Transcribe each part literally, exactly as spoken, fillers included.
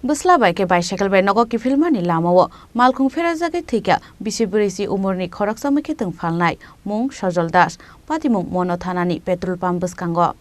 Bwsla bai khe bicycle bai nogo kiphilmani lamao malkhung pherajagwi thwikha bisi bwrwi si umorni khoroksa mwkhitwng phalnai mung Sojol Das, patimung Mono thanani petrol pump bwskango.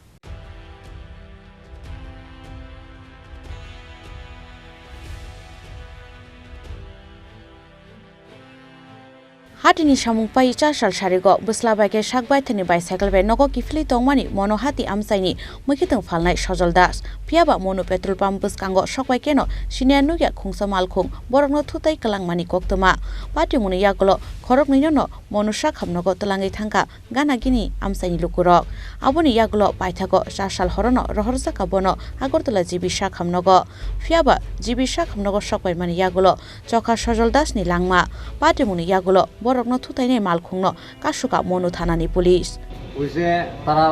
Hatini samung pai cha sal sarigo bwsla bai khe sak baithani bicycle bai nogo kiphilwi tongmani Mono hati amchaini mwkhitwng phalnai Sojol Das. Phiyaba Mono petrol pump bwskango sokbai kheno siniya nukya khungsa malkhung borokno thutai kwlangmani koktwma. Patimungni yagulo khoroknwino no Mono sak hamnogo twlangwi thangkha gana gini amchaini lukurok. Aboni yagulo paithago cha sal horono rohorjakha bono Agartala G B sak hamnogo. Phiyaba G B sak hamnogo sokbaimani yagulo chokha Sojol Das ni langma. Patimungni yagulo borokno thutainai malkhungno kasukha Mono thanani police. ওই যে তারা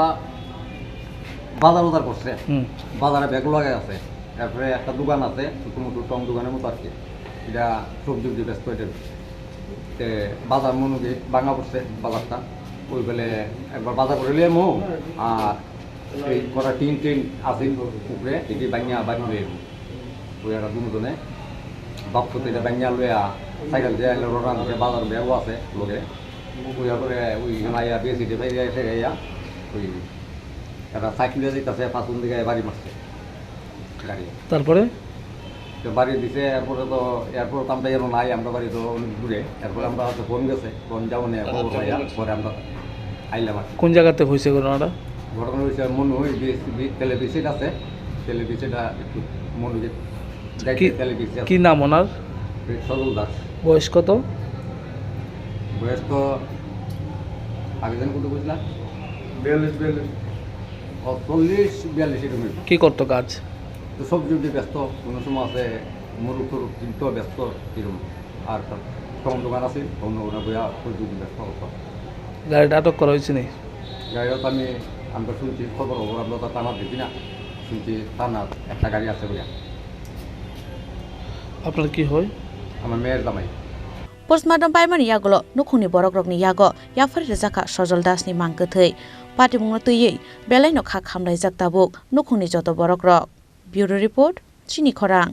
বাজার বাজার করছে। হুম। বাজারে ব্যাগ লগে আছে, তারপরে একটা দোকান আছে, ছোটো মোটো টং দোকানের মতো আর কি। এটা সবজি উবজি বেচতো এটা। তে বাজার মনে করি ভাঙা পড়ছে বাজারটা। ওই বেলে একবার বাজার করে লিয়ে মো, আর এই কটা টিন টিন আছে উপরে, এটি ভাঙিয়া বাড়ি লয়ে। ওই একটা দুজনে বাপ তো এটা ভাঙিয়া লইয়া সাইকেল দিয়ে আইলো, রোডান যে বাজার ব্যাগও আছে লগে। ওই করে ওই আইয়া বেশি দিয়ে ভাই এসে গেয়া ওই একটা সাইকেল দিয়ে যাইতেছে, পাঁচজন দিকে বাড়ি মারছে গাড়ি। তারপরে? তো বাড়ি দিছে, এরপরে তো, এরপরে তো আমরা এর নাই, আমরা বাড়ি তো অনেক দূরে। এরপরে আমরা হয়তো ফোন গেছে, ফোন যাবো না, খবর পাইয়া পরে আমরা আইলাম আর কি। কোন জায়গাতে হয়েছে ঘটনাটা? ঘটনা হয়েছে মনে হয় যে বি-, তেলে বিসিট আছে, তেলে বিসিটটা একটু মনে হয় যাইতে কি, তেলে বিসিট আছে। কি নাম ওনার? এই সজল দাস। বয়স কত? বয়স তো আগে যেন কত বুঝলাম? বিয়াল্লিশ, বিয়াল্লিশ। ও, চল্লিশ, বিয়াল্লিশ এরকম। কি করতো কাজ? তো সবজি উবজি ব্যস্ত, কোনো সময় আছে মুরগ টুরগ কিনতো ব্যস্ত এরকম। আর তার তখন দোকান আছে, তখন ওরা বইয়া সবজি উবজি ব্যস্ত করতো। গাড়িটা আটক করা হয়েছে নি? গাড়িটা তো আমি, আমরা শুনছি খবর খবর, আমরা তো থানা দেখি না, শুনছি থানার একটা গাড়ি আছে বলে। আপনার কি হয়? আমার মেয়ের জামাই। Postmortem paimani yagulo nukhungni borokrokni yago yaphar rijakha Sojol Das ni mang kwthwi. Patimungno twiwi belaino kha khamlaijak tabuk nukhungni joto borokrok. Bureau Report, Chini Khorang.